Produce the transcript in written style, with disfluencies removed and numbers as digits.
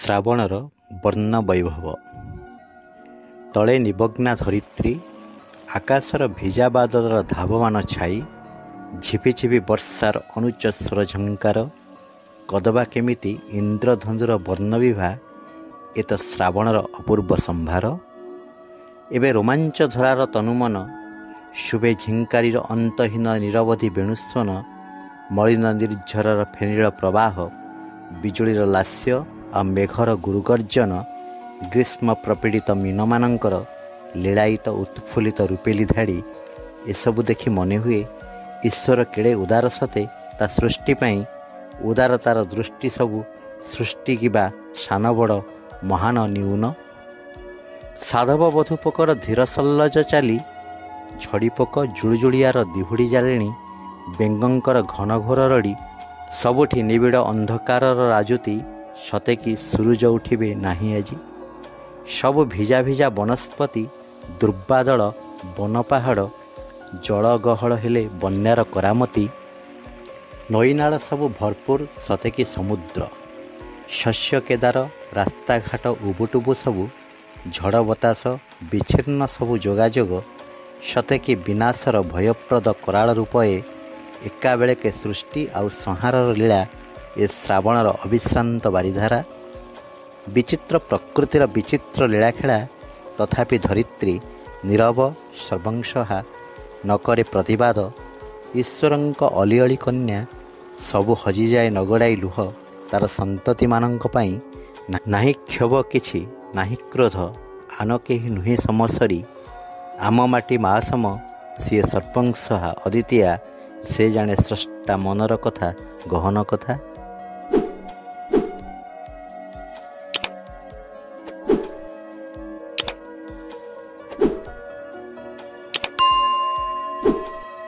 ଶ୍ରାବଣର ବର୍ଣ୍ଣ ବୈଭବ। ତଳେ ନିମଗ୍ନା ଧରିତ୍ରୀ, ଆକାଶର ଭିଜା ବାଦଲର ଧାବମାନ ଛାଇ, ଝିପିଝିପି ବର୍ଷାର ଅନୁଚ୍ଚ ସ୍ୱରଝଙ୍କାର, କଦବା କେମିତି ଇନ୍ଦ୍ରଧନୁର ବର୍ଣ୍ଣବିଭା, ଏ ତ ଶ୍ରାବଣର ଅପୂର୍ବ ସମ୍ଭାର। ଏବେ ରୋମାଞ୍ଚ ଧରାର ତନୁମନ, ଶୁଭେ ଝିଙ୍କାରିର ଅନ୍ତହୀନ ନିରବଧି ବେଣୁସ୍ୱନ, ମଳିନ ନିର୍ଝରର ଫେନିଳ ପ୍ରବାହ, ବିଜୁଳିର ଲାସ୍ୟ ଆଉ ମେଘର ଗୁରୁଗର୍ଜନ, ଗ୍ରୀଷ୍ମ ପ୍ରପୀଡ଼ିତ ମୀନମାନଙ୍କର ଲୀଳାୟିତ ଉତ୍ଫୁଲ୍ଲିତ ରୂପେଲି ଧାଡ଼ି, ଏସବୁ ଦେଖି ମନେହୁଏ ଈଶ୍ୱର କେଡ଼େ ଉଦାର ସତେ ତା ସୃଷ୍ଟି ପାଇଁ। ଉଦାରତାର ଦୃଷ୍ଟି ସବୁ ସୃଷ୍ଟି କିବା ସାନ ବଡ଼ ମହାନ ନ୍ୟୁନ। ସାଧବ ବଧୂ ପୋକର ଧୀର ସଲ୍ଲଜ ଚାଲି, ଝଡ଼ିପୋକ ଜୁଳୁଜୁଳିଆର ଦିହୁଡ଼ି ଜାଲେଣି, ବେଙ୍ଗଙ୍କର ଘନଘୋର ରଡ଼ି, ସବୁଠି ନିବିଡ଼ ଅନ୍ଧକାରର ରାଜୁତି, ସତେ କି ସୂରୁଜ ଉଠିବେ ନାହିଁ ଆଜି। ସବୁ ଭିଜା ଭିଜା ବନସ୍ପତି, ଦୁର୍ବାଦଳ ବନ ପାହାଡ଼, ଜଳଗହଳ ହେଲେ ବନ୍ୟାର କରାମତି, ନଈନାଳ ସବୁ ଭରପୁର ସତେ କି ସମୁଦ୍ର, ଶସ୍ୟ କେଦାର, ରାସ୍ତାଘାଟ ଉବୁଟୁବୁ ସବୁ, ଝଡ଼ ବତାସ ବିଚ୍ଛିନ୍ନ ସବୁ ଯୋଗାଯୋଗ, ସତେ କି ବିନାଶର ଭୟପ୍ରଦ କରାଳ ରୂପ ଏ। ଏକାବେଳେକେ ସୃଷ୍ଟି ଆଉ ସଂହାରର ଲୀଳା ଏ ଶ୍ରାବଣର ଅବିଶ୍ରାନ୍ତ ବାରିଧାରା। ବିଚିତ୍ର ପ୍ରକୃତିର ବିଚିତ୍ର ଲୀଳାଖେଳା, ତଥାପି ଧରିତ୍ରୀ ନୀରବ ସର୍ବଂସହା, ନ କରେ ପ୍ରତିବାଦ। ଈଶ୍ୱରଙ୍କ ଅଲିଅଳି କନ୍ୟା ସବୁ ହଜିଯାଏ ନଗଡ଼ାଇ ଲୁହ ତାର ସନ୍ତତିମାନଙ୍କ ପାଇଁ। ନାହିଁ କ୍ଷୋଭ କିଛି, ନାହିଁ କ୍ରୋଧ, ଆନ କେହି ନୁହେଁ ସମସରି, ଆମ ମାଟି ମା ସମ, ସିଏ ସର୍ବଂସହା ଅଦ୍ୱିତୀୟା, ସେ ଜାଣେ ସ୍ରଷ୍ଟା ମନର କଥା, ଗହନ କଥା।